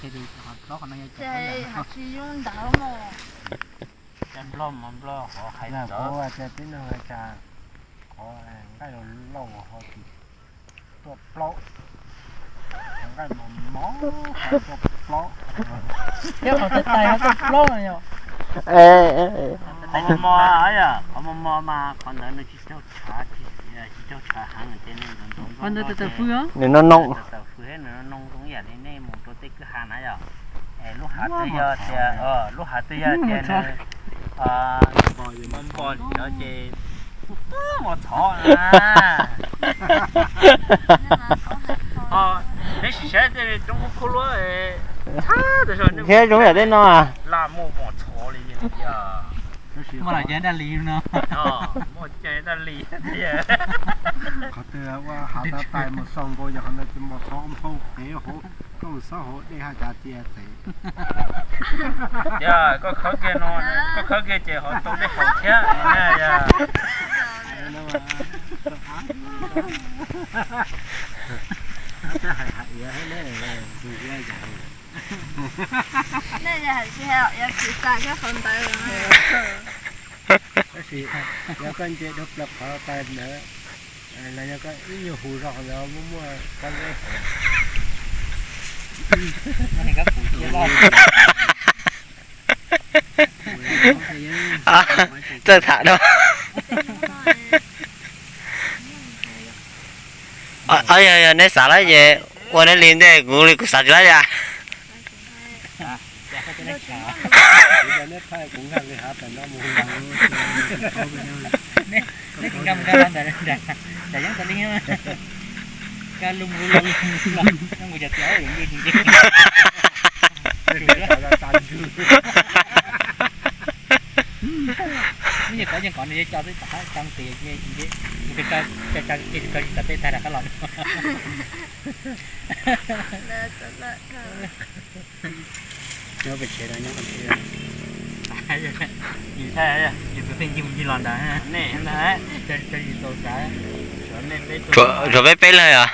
Ces ho tsis yooj ntawd mog. Cov nplog mas nplog qhov hais txawv. Qhov nqaij lauj ho tsis tuaj plaub, qhov nqaij mos mos ho tuaj plaub. Thiab qhov teb tais ho tuaj plaub no yog. Qhov mos mos, qhov mos mos mas qhov ntawd nws tsis raug tshav, tsis raug tshav heev ces nws ntxoov ntxoov ntxoov ntxoov ces nws no noo, tawm fwj nws no noo zoo ib yam li nej mus rau tej kwj ha na yom. Lub hav twg yog tias, lub hav twg yog tias nws npo npo li ntawd ces mos txhov na. Ho neb sim saib tej roob khub khub luab thiab zoo yam tej no, laj muaj mos txhov li. Muaj los cov daj li no, muaj cov daj li thiab. Qhov twg ua hav tab tais mus xaus nkaus yog qhov ntawd ces mos txhov nphau qev hauv, koj mus xob hauv dej haj cav txia txev. Yog koj khawb kiag no, koj khawb kiag ces hauv tau dej haus thiab. Nej hais tsis hais los yog tsis xav thiab qhov ntawd. Tab sis yog koj nce dhau plaws qhov tais ntawd, los yog koj ib nyuag hu zog ntawd muaj muaj kab zeb. Txawj tham no. Yog neb xav lawm ces ua neb li ntej, kuv li kuv xav tsis lawm li. Nws yeej kov yeej kov nws yeej tso twb tau qab tsa nws ces, nws tso tso tsis tau tej tag rov qab los. Nyob pem tsev no nyob qhov twg? Yus thaij, yus tus pheej ncig mus ncig los ntawd, nej ntag, tso yus tau xav. Tshuav peb peb leeg os.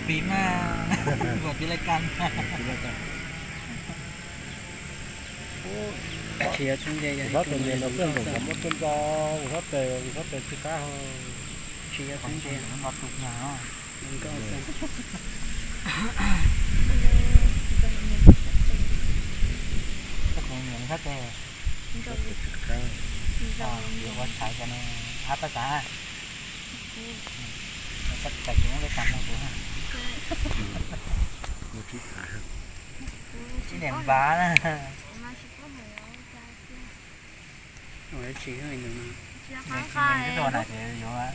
Tsis mas, ua tiv laj kab. Tsis yog txhob ntse, yog tus niam los xwb nkaus kom muab tuaj ntxo, ua sab tes, ua sab tes tsis qab ho. Tsis yog txhob ntse. Ua tshais cov no, ab pab xav, pab tsis tas ces muab peb tas no kuv. Ib niam npav na. Ib tsis tuaj na ces yuav,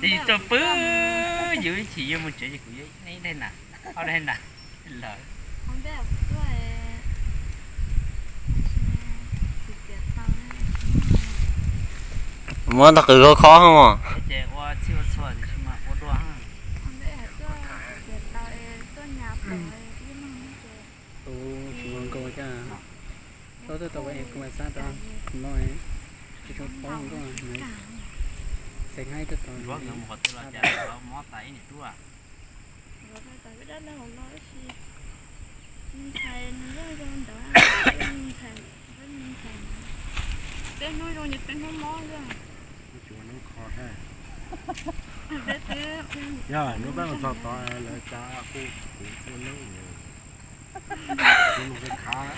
ib tsis tuaj pw, yus ib chim yuav mus tsev ces kuv yuav ib daig na, ob daig na lawm. Muab tau qws kho kho mog. Ces ua txhij ua txhua ua dua. Tsis muaj nkaus thiab. Txhob tuaj tau kuv mas xab rau kuv no, tsis tshua paub ntuj, xeev haib tuaj tau. Mob tas ib niam tub. Peb hnub zoo ces peb hnub mob xwb. Yog hnub peb mus txog tod lawv tsa kuv ua neeb, kuv mus khav,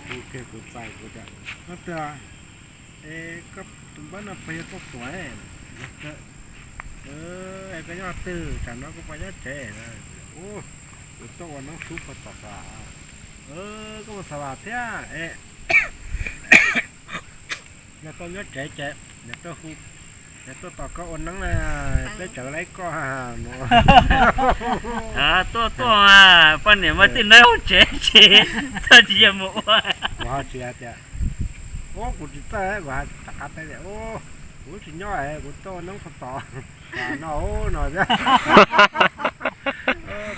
kuv kiag kuv txais kuv tias, Npawg, es koj tus npawb no puas yog tuaj tuam? Es koj nyob twg, tsam no koj puas nyob tsev? Kuv tuaj ua neeb xub puag tom Xav Vas. Koj mus Xav Vas thiab es, yog koj nyob tsev ces niam tuaj hu, niam tuaj tos koj ua neeb na, peb tsawv laib koj no. Tuaj tuaj, poj niam muaj tej neeb hauv tsev ces txog tsis yog mus ua. Kuv ho tsis hais tias, ub, kuv tsis txawj, kuv rov qab teb tias, ub, kuv tsis nyob es kuv tuaj ua neeb puag tom no no thiab.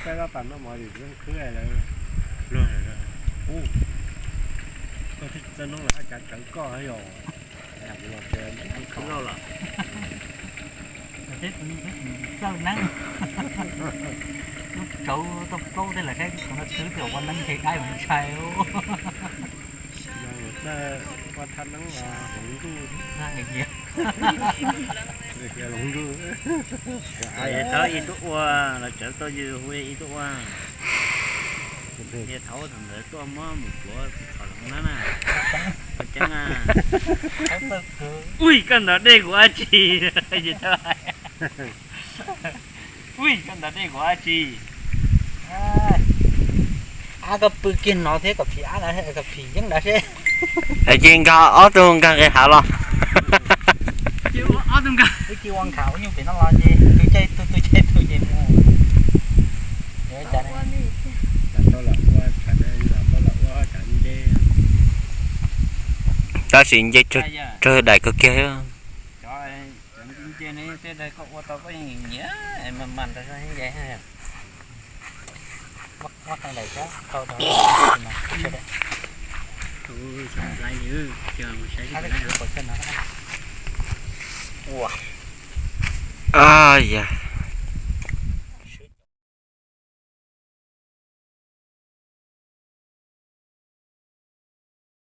Peb tab tom noj mov tim Leej Khwb lawv luag, ub, koj twb tsis txawj noj los haj cav tsawv koj yog. Kuv los tsev, kuv Loj los. Peb tus no peb tus txawj neeb. Lub tsawv toj plaub tej lawm saib tus no txwv twb ua neeb ntshe dab ntshai. Ua thaj neeb los hloov ntuj. Hloov ntuj. Thawb ib tug ua los tsawv tau yws hu ib tug ua. Yog thaum thaum ntawd tuaj muab mus pluav txhom hloov na na. Ua ceeb na. Ui, koj ntawd dej kuv dab tsi? Ui, koj ntawd dej kuv dab tsi? Ab, koj pw kiag no thiab kom phim ab, kom phim yeeb ntawd seb. Ces nkag ob tug nkag nqis hav los. Wb cia ua nkhav ua nyuj pem no los ces tus caij tus, tus caij tus ces mus. Tab sis nce tsawg daim kawg kiag. Ua,